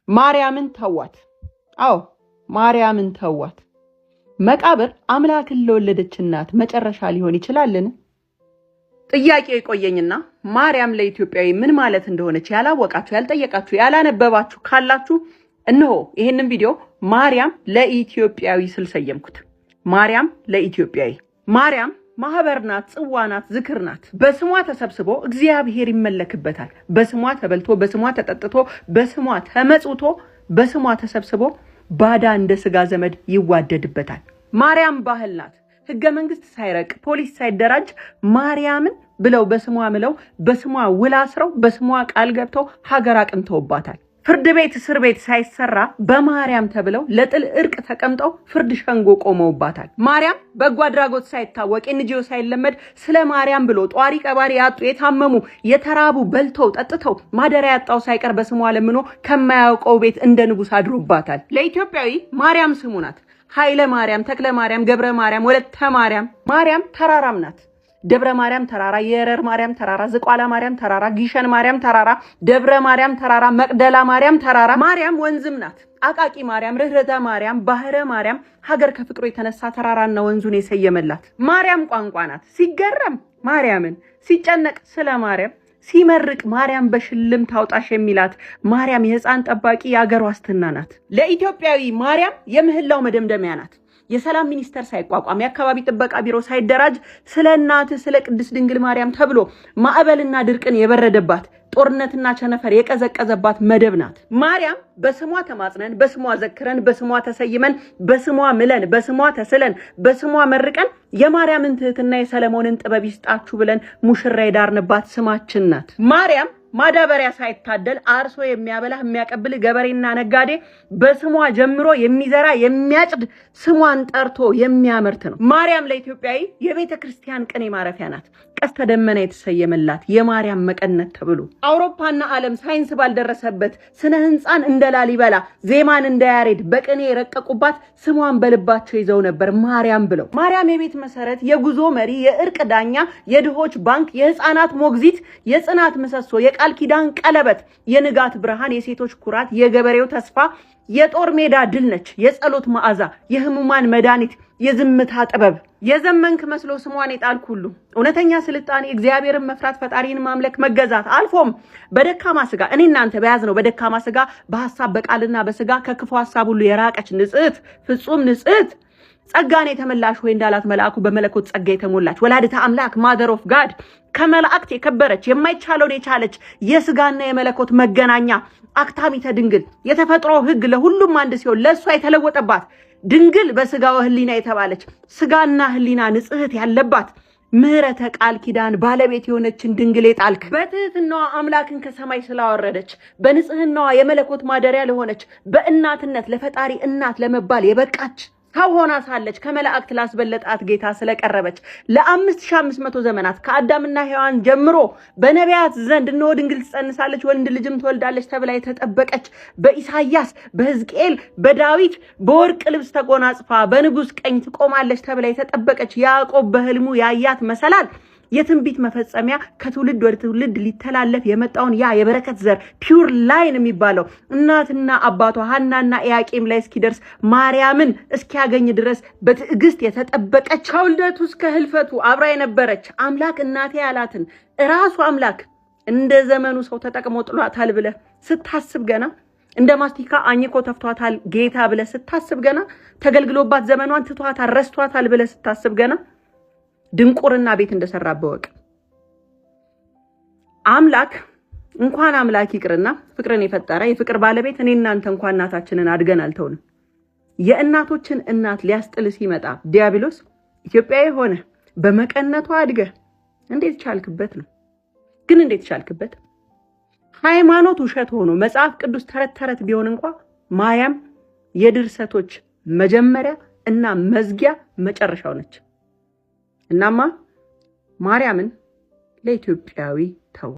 ማርያምን ተዋት። አዎ ማርያምን ተዋት። መቃብር አምላክን ለወለደች እናት መጨረሻ ሊሆን ይችላልን? ጥያቄው ይቆየኝና ማርያም ለኢትዮጵያዊ ምን ማለት እንደሆነች ያላወቃችሁ፣ ያልጠየቃችሁ፣ ያላነበባችሁ ካላችሁ እነሆ ይሄንን ቪዲዮ ማርያም ለኢትዮጵያዊ ስል ሰየምኩት። ማርያም ለኢትዮጵያዊ። ማርያም ማህበር ናት፣ ጽዋ ናት፣ ዝክር ናት። በስሟ ተሰብስቦ እግዚአብሔር ይመለክበታል። በስሟ ተበልቶ፣ በስሟ ተጠጥቶ፣ በስሟ ተመጽውቶ፣ በስሟ ተሰብስቦ ባዳ እንደ ስጋ ዘመድ ይዋደድበታል። ማርያም ባህል ናት። ህገ መንግስት ሳይረቅ፣ ፖሊስ ሳይደራጅ ማርያምን ብለው በስሟ ምለው፣ በስሟ ውል አስረው፣ በስሟ ቃል ገብተው ሀገር አቅንተውባታል። ፍርድ ቤት እስር ቤት ሳይሰራ በማርያም ተብለው ለጥል እርቅ ተቀምጠው ፍርድ ሸንጎ ቆመውባታል። ማርያም በጎ አድራጎት ሳይታወቅ፣ NGO ሳይለመድ ስለ ማርያም ብሎ ጧሪ ቀባሪ ያጡ፣ የታመሙ፣ የተራቡ በልተው ጠጥተው ማደሪያ ያጣው ሳይቀር በስሟ ለምኖ ከማያውቀው ቤት እንደ ንጉስ አድሮባታል። ለኢትዮጵያዊ ማርያም ስሙ ናት። ኃይለ ማርያም፣ ተክለ ማርያም፣ ገብረ ማርያም፣ ወለተ ማርያም። ማርያም ተራራም ናት። ደብረ ማርያም ተራራ፣ የረር ማርያም ተራራ፣ ዝቋላ ማርያም ተራራ፣ ጊሸን ማርያም ተራራ፣ ደብረ ማርያም ተራራ፣ መቅደላ ማርያም ተራራ። ማርያም ወንዝም ናት። አቃቂ ማርያም፣ ርኅረተ ማርያም፣ ባህረ ማርያም፣ ሀገር ከፍቅሩ የተነሳ ተራራና ወንዙን የሰየመላት። ማርያም ቋንቋ ናት። ሲገረም ማርያምን፣ ሲጨነቅ ስለ ማርያም፣ ሲመርቅ ማርያም በሽልም ታውጣሽ የሚላት ማርያም የሕፃን ጠባቂ፣ የአገር ዋስትና ናት። ለኢትዮጵያዊ ማርያም የምህላው መደምደሚያ ናት። የሰላም ሚኒስቴር ሳይቋቋም፣ የአካባቢ ጥበቃ ቢሮ ሳይደራጅ ስለ እናት ስለ ቅድስት ድንግል ማርያም ተብሎ ማዕበልና ድርቅን የበረደባት፣ ጦርነትና ቸነፈር የቀዘቀዘባት መደብ ናት። ማርያም በስሟ ተማጽነን፣ በስሟ ዘክረን፣ በስሟ ተሰይመን፣ በስሟ ምለን፣ በስሟ ተስለን፣ በስሟ መርቀን የማርያምን ትህትና የሰለሞንን ጥበብ ይስጣችሁ ብለን ሙሽራ የዳርንባት ስማችን ናት። ማርያም ማዳበሪያ ሳይታደል አርሶ የሚያበላህ የሚያቀብል ገበሬና ነጋዴ በስሟ ጀምሮ የሚዘራ፣ የሚያጭድ፣ ስሟን ጠርቶ የሚያመርት ነው። ማርያም ለኢትዮጵያዊ የቤተ ክርስቲያን ቅኔ ማረፊያ ናት። ቀስተ ደመና የተሰየመላት የማርያም መቀነት ተብሎ አውሮፓና ዓለም ሳይንስ ባልደረሰበት ስነ ህንፃን እንደ ላሊበላ፣ ዜማን እንደ ያሬድ በቅኔ የረቀቁባት ስሟን በልባቸው ይዘው ነበር ማርያም ብለው። ማርያም የቤት መሰረት፣ የጉዞ መሪ፣ የእርቅ ዳኛ፣ የድሆች ባንክ፣ የህፃናት ሞግዚት፣ የጽናት ምሰሶ፣ የቃል ኪዳን ቀለበት፣ የንጋት ብርሃን፣ የሴቶች ኩራት፣ የገበሬው ተስፋ፣ የጦር ሜዳ ድል ነች። የጸሎት መዓዛ፣ የህሙማን መድኃኒት፣ የዝምታ ጥበብ። የዘመንክ መስሎ ስሟን የጣልክ ሁሉ እውነተኛ ስልጣኔ እግዚአብሔርን መፍራት፣ ፈጣሪን ማምለክ፣ መገዛት፣ አልፎም በደካማ ስጋ እኔ እናንተ በያዝነው በደካማ ስጋ በሀሳብ በቃልና በስጋ ከክፉ ሀሳብ ሁሉ የራቀች ንጽሕት፣ ፍጹም ንጽሕት፣ ጸጋን የተመላሽ ወይ እንዳላት መልአኩ በመለኮት ጸጋ የተሞላች ወላዲተ አምላክ፣ mother of God፣ ከመላእክት የከበረች፣ የማይቻለውን የቻለች፣ የስጋና የመለኮት መገናኛ አክታሚተ ድንግል፣ የተፈጥሮ ሕግ ለሁሉም አንድ ሲሆን ለእሷ የተለወጠባት፣ ድንግል በስጋ ወህሊና የተባለች፣ ስጋና ህሊና ንጽሕት ያለባት፣ ምህረተ ቃል ኪዳን ባለቤት የሆነችን ድንግል የጣልክ፣ በትህትናዋ አምላክን ከሰማይ ስላወረደች፣ በንጽህናዋ የመለኮት ማደሪያ ለሆነች፣ በእናትነት ለፈጣሪ እናት ለመባል የበቃች፣ ሰው ሆና ሳለች ከመላእክት ላስበለጣት ጌታ ስለቀረበች፣ ለ5500 ዘመናት ከአዳምና ሔዋን ጀምሮ በነቢያት ዘንድ እነሆ ድንግል ትጸንሳለች፣ ወንድ ልጅም ትወልዳለች ተብላ የተጠበቀች፣ በኢሳይያስ፣ በሕዝቅኤል፣ በዳዊት በወርቅ ልብስ ተጎናጽፋ በንጉሥ ቀኝ ትቆማለች ተብላ የተጠበቀች፣ ያዕቆብ በህልሙ ያያት መሰላል፣ የትንቢት መፈጸሚያ፣ ከትውልድ ወደ ትውልድ ሊተላለፍ የመጣውን ያ የበረከት ዘር pure line የሚባለው እናትና አባቷ ሐናና ኢያቄም ላይ እስኪደርስ፣ ማርያምን እስኪያገኝ ድረስ በትዕግስት የተጠበቀች፣ ከውልደቱ እስከ ህልፈቱ አብራ የነበረች፣ አምላክ እናቴ ያላትን እራሱ አምላክ እንደ ዘመኑ ሰው ተጠቅሞ ጥሏታል ብለህ ስታስብ ገና፣ እንደ ማስቲካ አኝኮ ተፍቷታል ጌታ ብለህ ስታስብ ገና፣ ተገልግሎባት ዘመኗን ትቷታል፣ ረስቷታል ብለህ ስታስብ ገና ድንቁርና ቤት እንደሰራብህ እወቅ። አምላክ እንኳን አምላክ ይቅርና ፍቅርን የፈጠረ የፍቅር ባለቤት እኔ እናንተ እንኳን እናታችንን አድገን አልተውንም። የእናቶችን እናት ሊያስጥል ሲመጣ ዲያብሎስ ኢትዮጵያዊ ሆነ በመቀነቷ አድገህ እንዴት ቻልክበት ነው? ግን እንዴት ቻልክበት? ሃይማኖት ውሸት ሆኖ መጽሐፍ ቅዱስ ተረት ተረት ቢሆን እንኳ ማርያም የድርሰቶች መጀመሪያ እና መዝጊያ መጨረሻው ነች። እናማ ማርያምን ለኢትዮጵያዊ ተው።